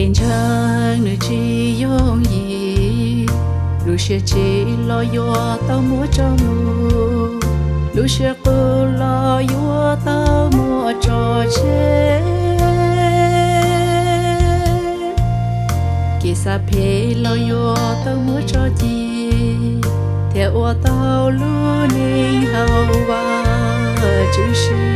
Ntshai nws tsis yooj yim, lub siab tsim los yuav tau muab tso mus, lub siab qw los yuav tau muab tso tseg, kev xav phem los yuav tau muab tso ci, thiaj ua tau lub neej haum Vajtswv siab.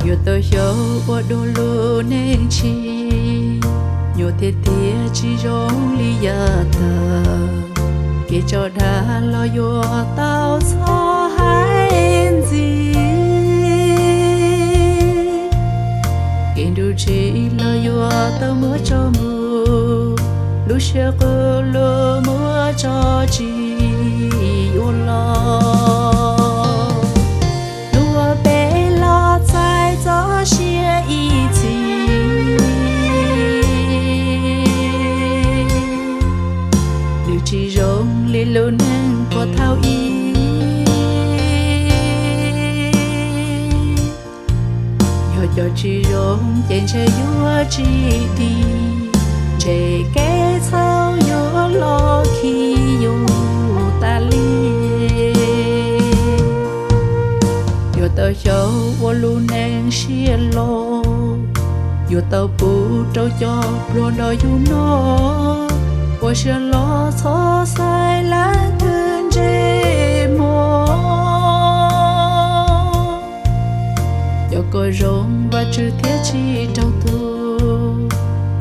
Yuav tau xyaum ua dua lub neej tshis, nyuaj thiab tiag tsis zoo li yav tag, kev tso dag los yuav tau txhob hais ntxiv, kev nruj ntsig los yuav tau muab tso mus, lub siab qw los muab tso tsis yuav los. Hnub uas peb los txais txoj sia ib txhis, nws tsis zoo li lub neej puag thaum ub. Yog cov tsis zoo ces ntshe yuav tsis dim, ntshe kev txhaum yuav los khi yus tas li. Yuav tau xyaum ua lub neej siab loj, yuav tau pub rau cov pluag nrog yus noj, ua siab loj txhob xaiv leej twg ntsej muag. Cov kom zoo Vajtswv thiaj tsis raug tus,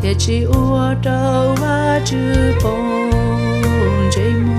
thiaj tsis ua rau Vajtswv poob ntsej muag.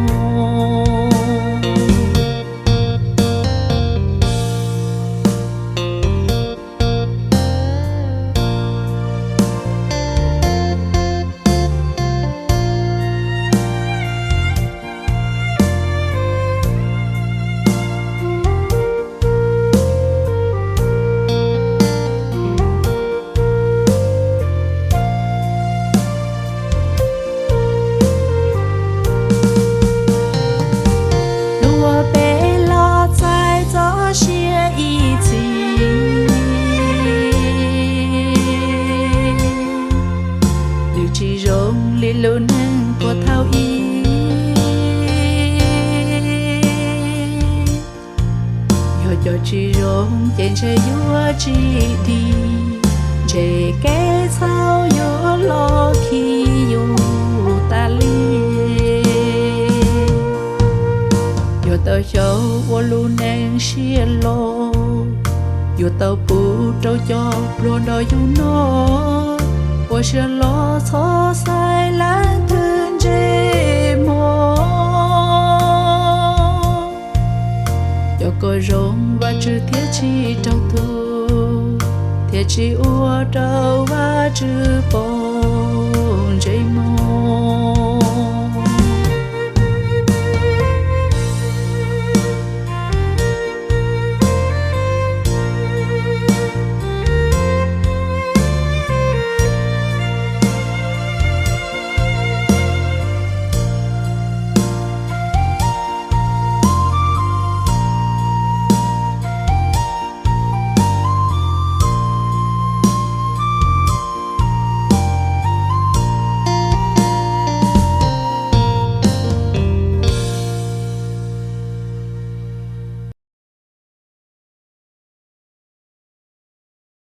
Hnub uas peb los txais txoj sia ib txhis, nws tsis zoo li lub neej puag thaum ub. Yog cov tsis zoo ces ntshe yuav tsis dim, ntshe kev txhaum yuav los khi yus tas li. Yuav tau xyaum ua lub neej siab loj, yuav tau pub rau cov pluag nrog yus noj, ua siab loj txhob xaiv leej twg ntsej muag. Cov kom zoo Vajtswv thiaj tsis raug tus, thiaj tsis ua rau Vajtswv poob ntsej muag.